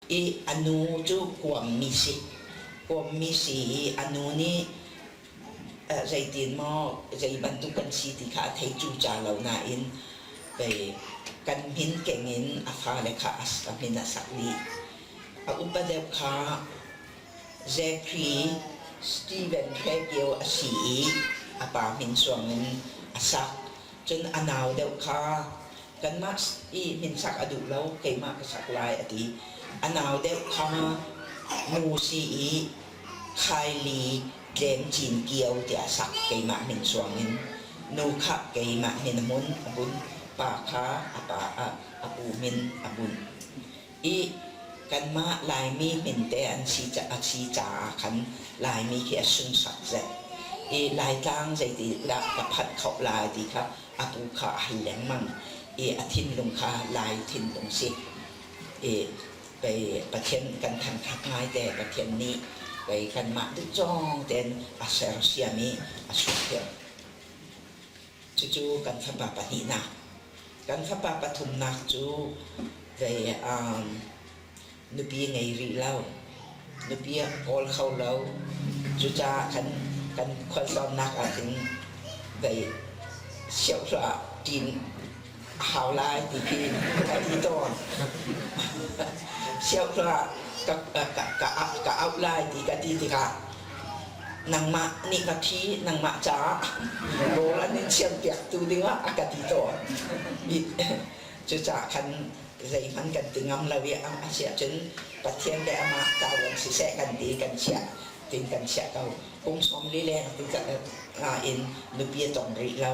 I a nu cu kuammi si. Kuammi si i a nu nih zeitin maw zei bantuk kan si ti kha a thei cuca lo nain pei kan min keng in a fale kha a min a sak dih. A upa deuh kha Zachary Steven Hre Kio a si i a pa min suangin a sak. Cun a nau deuh kha kanmah i minsak a duh lo, keimah ka sak lai a ti. A nau deuh kha nu si i Khaili Tlem Cin Kio tiah a sak keimah min suangin. Nu kha keimah min a mun a bunh, pa kha a pa a pu min a bunh. I kanmah Laimi hminte an si a si caah khan Laimi khi a sunsak zet. I Laitlang zeitidah ka phanh kho lai ti kha a pu kha a hal lengmang i a thinlung kha Lai thinlung si. I pei Pathian kan thangṭhat ngaite Pathian nih pei kanmah duhcawng tein a sersiam i a chuahter. Cucu kan fapa pahnihnak. Kan fapa pathumnak cu vei nupi ngei rih lo. Nupi a kawl kho lo. Cucaah kan kan khualtlawnnak ah hin vei siohla ṭin a hau lai ti khi ka ti tawn. Siohla ka, ka, ka, ka auh lai ti ka ti tikah nangmah nih ka thi nangmah caah rawl an in siampiaktu dingah a ka ti tawn. Cucaah khan zeihmanh kan ti ngam lo i a si ahcun Pathian le amah tavuan siseh kan ti kan chiah tin kan chiah ko. Kum 40 leng ti in nupi a tong rih lo.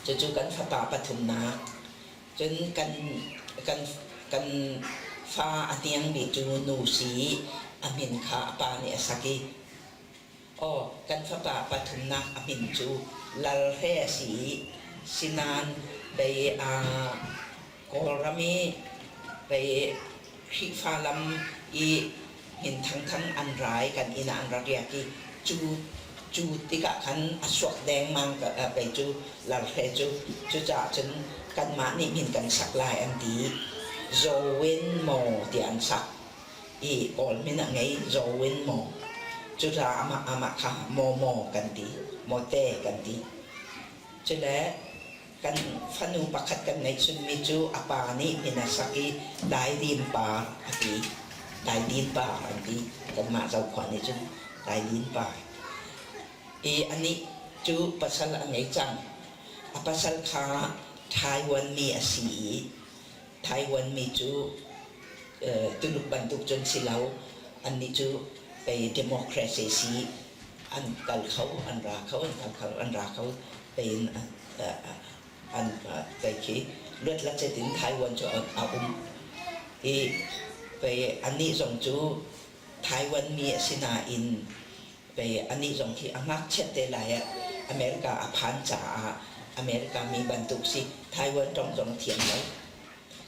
Cucu kan fapa pathumnak. Cun kan kan kan fa a hniangmi cu nu si a min kha a pa nih a sak i aw kan fapa pathumnak a min cu Lal Hre a si i sinan pei Kawlram i pei Khrihfa lam i min thangthang an ra i kan inn ah an rak riak i cu cu tikah khan a suak dengmang pei cu Lal Hre cu. Cucaah cun kanmah nih min kan sak lai an ti. Zaw Win Maw tiah an sak i Kawl min a ngei Zaw Win Maw. Cucaah amah amah kha Maw Maw kan ti, Mawte kan ti. Cule kan fanu pakhat kan ngeihchunmi cu a pa nih min a sak i Daidin Par a ti. Daidin Par an ti. Kanmah Zokhua nih cun Daidin Par. I anih cu pasal a ngei cang. A pasal kha Taiwan mi a si i Taiwan mi cu Tuluk bantuk cun si lo. Annih cu pei democracy si an kal kho, an ra kho, an kal kho, an ra kho tein an pei khi luatlacet in Taiwan cu a um. I pei anih zong cu Taiwan mi a si nain pei anih zong khi a ngakchiat te lai ah America a phan caah America mi bantuk si Taiwan tong zong thiam lo.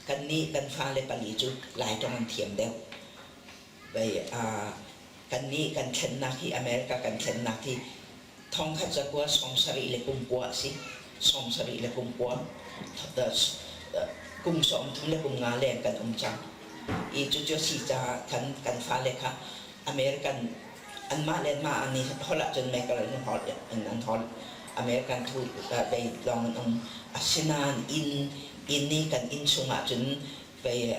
Kannih kan fale pali cu Lai tong an thiam deuh. Pei kannih kan thlennak hi America kan thlennak hi thongkhat zakua 79 a si. 79 kum 35 leng kan um cang. I cucu a si caah kan kan fale kha American anmah le anmah an i holh ahcun Michael an holh an holh American thu bei lawng an um. Asinain inn inn i kan inn chungah cun pei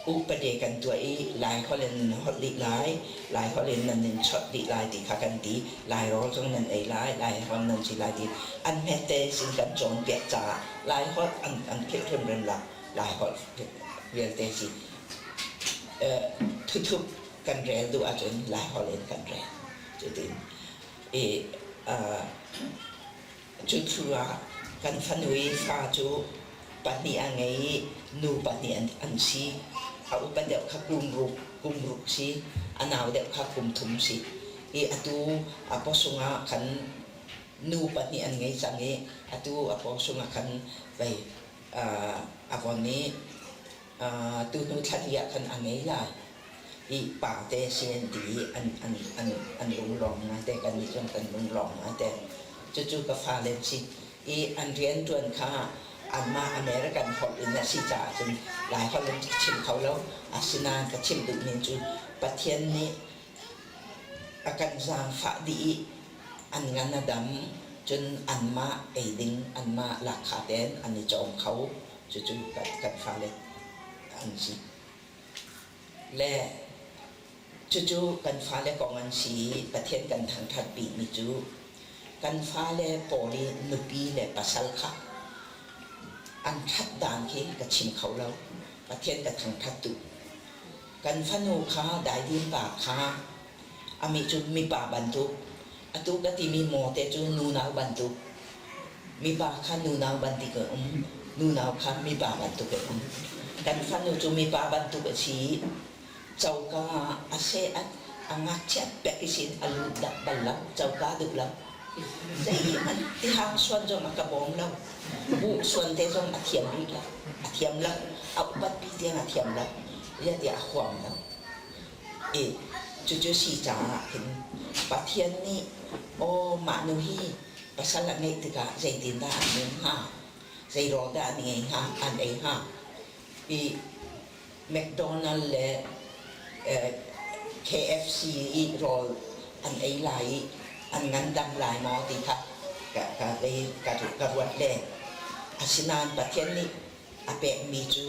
upade kan tuah i Laiholh in nan holh dih lai, Laiholh in nan in chawnh dih lai ti kha kan ti. Lairawl zong nan ei lai, Laiholh nan si lai ti. An hmete sin kan cawnpiak caah Laiholh an an philh hrimhrim lo. Laiholh vialte si. Thuthup kan rel duh ahcun Laiholh in kan rel. Cutin i cu thlu ah kan fanu i fa cu pahnih a ngei i nu pahnih an si. A upa deuh kha kum ruk si, a nau deuh kha kum thum si. I atu a pawsung ah khan nu pahnih an ngei cang i atu a pawsung ah khan vei a von i tuhnu thla li ah khan a ngei lai. I pate si an ti i an an an an lunglawm ngaite kannih zong kan lunglawm ngaite. Cucu ka fale an si. I an rianṭuan kha. Anmah American holh in a si caah cun Lai holh in ka chim kho lo. Asinain ka chim duhmi cu Pathian nih a kan zaangfah dih i an ngan a dam, cun anmah ei ding anmah lahkhah tein an i cawm kho. Cucu kan fale an si. Le cucu kan fale kong an si i Pathian kan thangṭhat bikmi cu kan fale pawl i nupi le pasal kha an ṭhat dan khi ka chim kho lo. Pathian ka thangṭhat duh. Kan fanu kha daidim pa kha ami cu mipa bantuk atu ka timi mawte cu nunau bantuk mipa kha nunau bantuk in um nunau kha mipa bantuk in um kan fanu cu mipa bantuk a si i coka ah a seh a ngakchiat pek i sin a lut dak bal lo coka duh lo zeihmanh tihang suan zong a ka bawm lo buh suan te zong a thiam rih lo a thiam lo a upat pi tiang a thiam lo tiah a huam lo i cucu si caah hin Pathian nih aw mah nu hi pasal a ngeih tikah zeitindah an nun hnga zei rawl dah an ngei hnga an ei hnga i McDonald le KFC i rawl an ei lai i an ngandam lai maw ti kha ka ruat len. Asinain Pathian nih a pekmi cu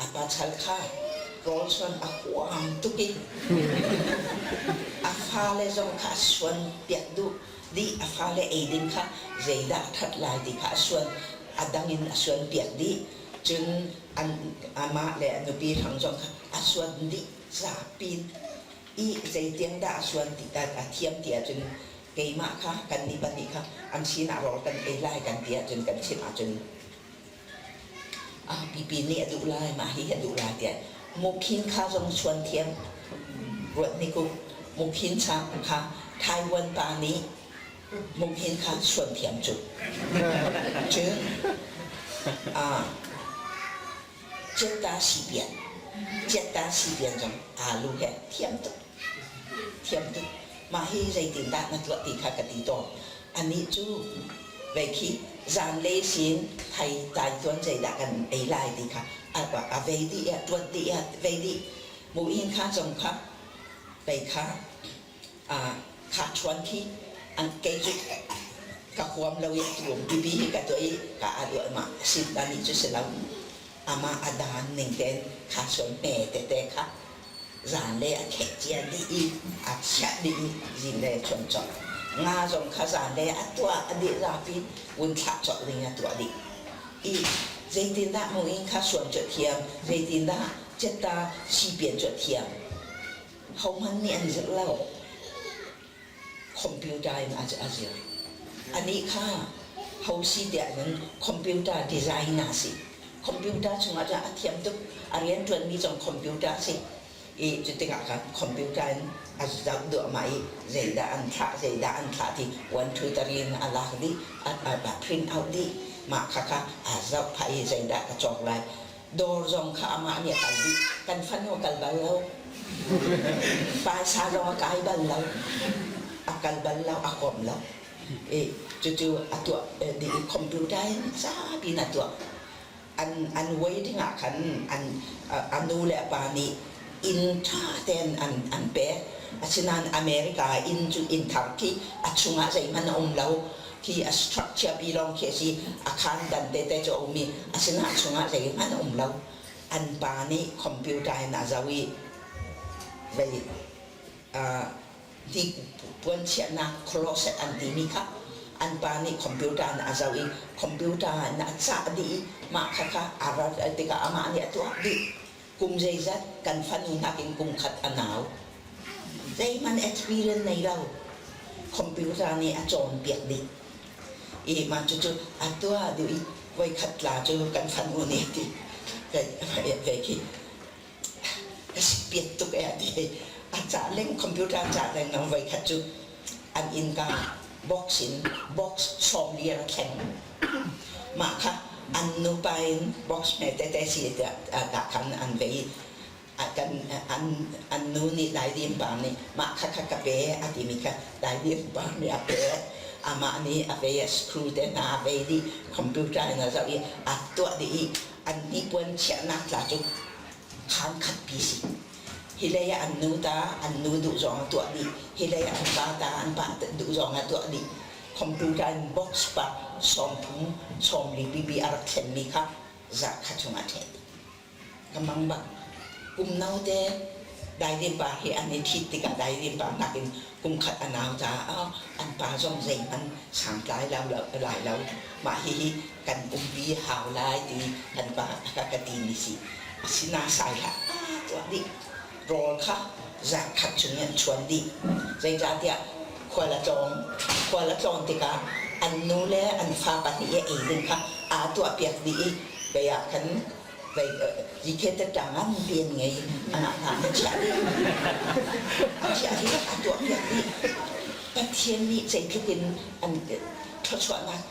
a pasal kha rawl suan a huam tuk i a fale zong kha a suan piak duh dih a fale ei ding kha zeidah a ṭhat lai ti kha a suan a dang in a suan piak dih cun an amah le a nupi hrang zong kha a suan dih zapin i zeitiang dah a suan ti a thiam ti ahcun keimah kha kannih pahnih kha an sinah rawl kan ei lai kan ti ahcun kan chimh ahcun Ah pipi nih a duh lai, mah hi a duh lai tiah mukhin kha zong chuan thiam. Ruat hnik u, mukhin cha kha Taiwan pa nih mukhin kha chuan thiam cu. Cun ah Ciatta sipian, Ciatta sipian zong aalu he thiam tuk. Thiam tuk. Mah hi zeitindah na tuah ti kha ka ti tawn. Anih cu vei khi zanlei sin thai taituan zeidah kan ei lai ti kha a vei dih a tuan dih a vei dih. Muhin kha zong kha vei kha kha chuan khi an kei cu ka huam lo i tuum pipi hi ka tuah i ka a duah ma sin anih cu si lo. Amah a daan ning tein kha chuan hme tete kha Zanlei a kheh cia dih i a chiah dih i zinglei a chuan colh. Nga zong kha zanlei a tuah a dih zapi vun thlah colh ding a tuah dih. I zeitindah mungin kha suam cu a thiam, zeitindah cetta sipian cu a thiam. Hohmanh nih an zirh lo. Computer in a zir. Anih kha ho si tiah cun computer designer a si. Computer chungah cun a thiam tuk. A rianṭuanmi zong computer a si. I cu tikah khan computer in a zoh duahmah i zeidah an thlah, zeidah an thlah ti one two three in a lak dih, a print out dih. Mah kha kha aa zoh phah i zeidah ka cawk lai. Dawr zong kha amah nih a kal dih. Kan fanu a kal bal lo. Paisa zong a kai bal lo. A kal bal lo, a huam lo. I cucu a tuah dih i computer in zapi in a tuah. An an wedding ah khan an a nu le a pa nih inn ṭha tein an an pek. Asinain America inn cu inn thar khi a chungah zeihmanh a um lo. Khi a structure pi lawng khi a si. A khaan dan tete cu a um i asinain chungah zeihmanh a um lo. An pa nih computer in a zoh i vei ti puan chiahnak closet an timi kha an pa nih computer in a zoh i computer in a cah dih i mah kha kha a rat tikah amah nih a tuah dih. Kum zeizat kan fanu nakin kum khat a nau. Zeihmanh experience nei lo. Computer nih a cawnpiak dih. I mah cucu a tuah duh i voikhat tla cu kan fanu nih a ti. Ve khi ka sikpiat tuk e a ti. A cah leng computer a cah lengmang voikhat cu an innka box in box 40 a thleng. Mah kha an nupa in box hme tete si tiah khan an ve i kan an an nu nih Daidim pa nih mah kha kha ka pe a timi kha Daidim pa nih a pe. Amah nih a vei a screw te hna a vei dih, computer in a zoh i a tuah dih i an hnipuan chiahnak tla cu khaan khatpi si. Hi lei ah an nu ta, an nu duh zong a tuah dih. Hi lei ah an pa ta, an pa duh zong a tuah dih. Computer in box pa 30 40 pipi a rak thlenmi kha zarh khat chungah a ṭheh dih. Ka mang bak. Kum note Daidim pa hi an i ṭhit tikah Daidim pa nakin kum khat a nau caah an pa zong zeihmanh santlai lo lai lo. Mah hihi kan umpi hau lai ti kan pa a ka ka timi si. Asinain hlah aa tuah dih. Rawl kha zarh khat chung in an chuan dih. Zeicahtiah khual a tlawng. Khual a tlawn tikah an nu le an fa pahnih i ei ding kha aa tuahpiak dih i vei ah khan vei zikhet ṭang an pian ngei anah hna an chiah dih. A chiah dih a tuahpiak dih. Pathian nih zeitluk in an thluachuahnak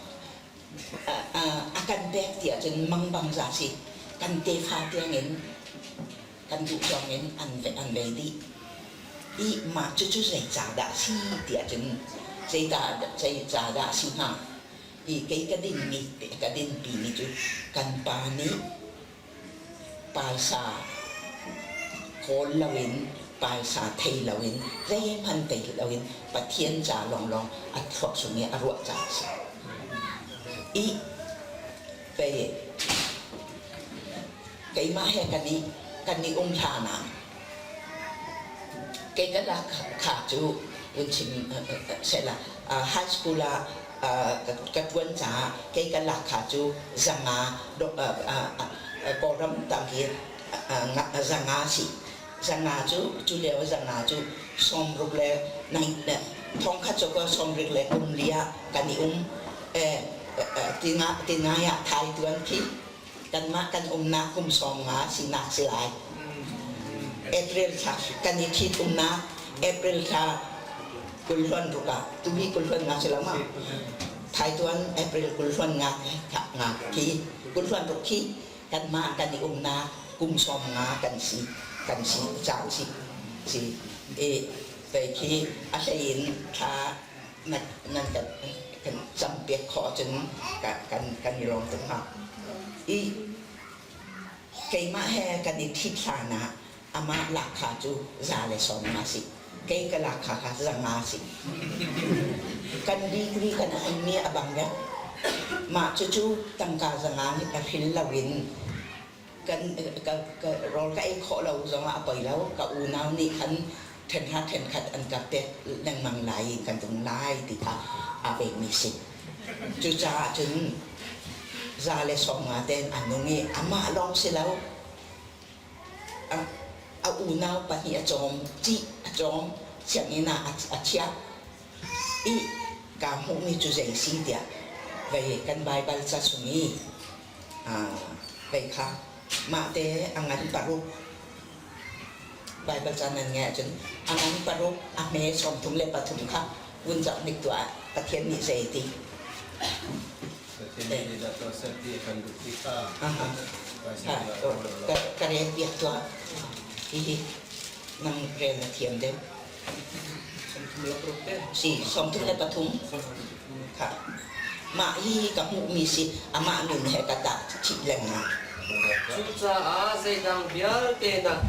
a kan pek ti ahcun mangbang za si. Kan tefa tiangin kan duh zawng in an vei dih. I mah cucu zeicahdah a si ti ahcun zeicahdah a si hnga? I kei ka dinmi ka dinpimi cu kan pa nih paisa kawl loin paisa thei loin zeihmanh thei loin Pathian ca lawnglawng a thluak chung i a ruah caah a si. I pei Keimah he kan i um hlan ah kei ka lak kha cu vun chim sehla high school ah ka ṭuan caah kei ka lak kha cu zanga Kawlram tangki zanga si. Zanga cu cu lio zanga cu 60 le thongkhat cu 64 ah kan i um. Tingai ah thai tuan khi Kanmah kan umnak kum 50 sinak si lai. April thla kan i ṭhit umnak April thla 26 ah tuhi 25 si lo ma? Thaituan April 25 nga khi 26 khi kanmah kan i umnak kum 50 kan si kan si caan si si i pei khi a hlei in thla nan kan kan campiak khawh ahcun kan kan i lawm tuk hnga. I keimah he kan i ṭhit hlan ah amah lahkhah cu 150 si. Kei ka lahkhah kha 500 si. Kan degree kan honmi a bang deuh. Mah cucu tangka 500 nih a hril loin kan ka, ka rawl ka ei khawh lo zongah a poi lo. Ka unau nih khan ṭhenhra ṭhenkhat an ka pek lengmang lai i kan tung lai ti kha aa pekmi si. Cucaah cun 150 tein a nung i amah lawng si lo, a unau pahnih a cawm, cih a cawm, sianginn ah a chiah i kaa hmuhmi cu zei si tiah vei kan Baibal ca chung i vei kha mahte a ngan paruk Baibal ca nan ngeih ahcun a ngan paruk a hme 33 kha vun zoh hnik tuah Pathian nih zei ti Pathian nih zeidah tuah seh ti a kan duh ti kha ka rel piak tuah. Hihi nang rel na thiam deuh. Si 33 kha mah hi ka hmuhmi si amah nun he ka tah chih lengmang. Cucaah zeidang vialte nak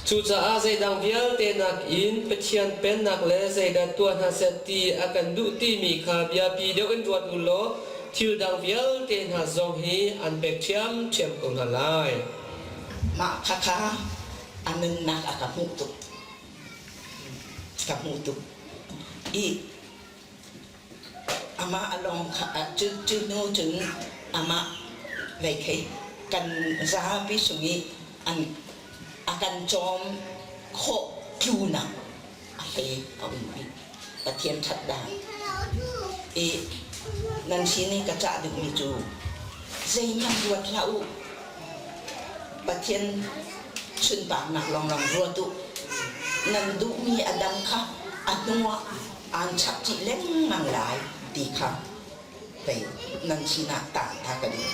Cucaah zeidang vialte nakin Pathian Pennak le zeidah tuah hna seh ti a kan duh timi kha biapi deuh in ruat u law thil dang vialte hna zong hi an pek ṭhiamṭhiam ko hna lai. Mah khakha a nunnak a ka hmuh tuk. Ka hmuh tuk. I amah a lawng kha cu cu hnu cun amah vei khi kan zapi sung i an a kan cawm khawh tlunak a hlei a um rih. Pathian ṭhat dan. I nan sin i ka cah duhmi cu zeihmanh ruat hlah u. Pathian sunparnak lawnglawng ruat u. Nan duhmi a dang kha a hnuah aan chap chih lengmang lai ti kha pei nan sinah taan tha ka duh.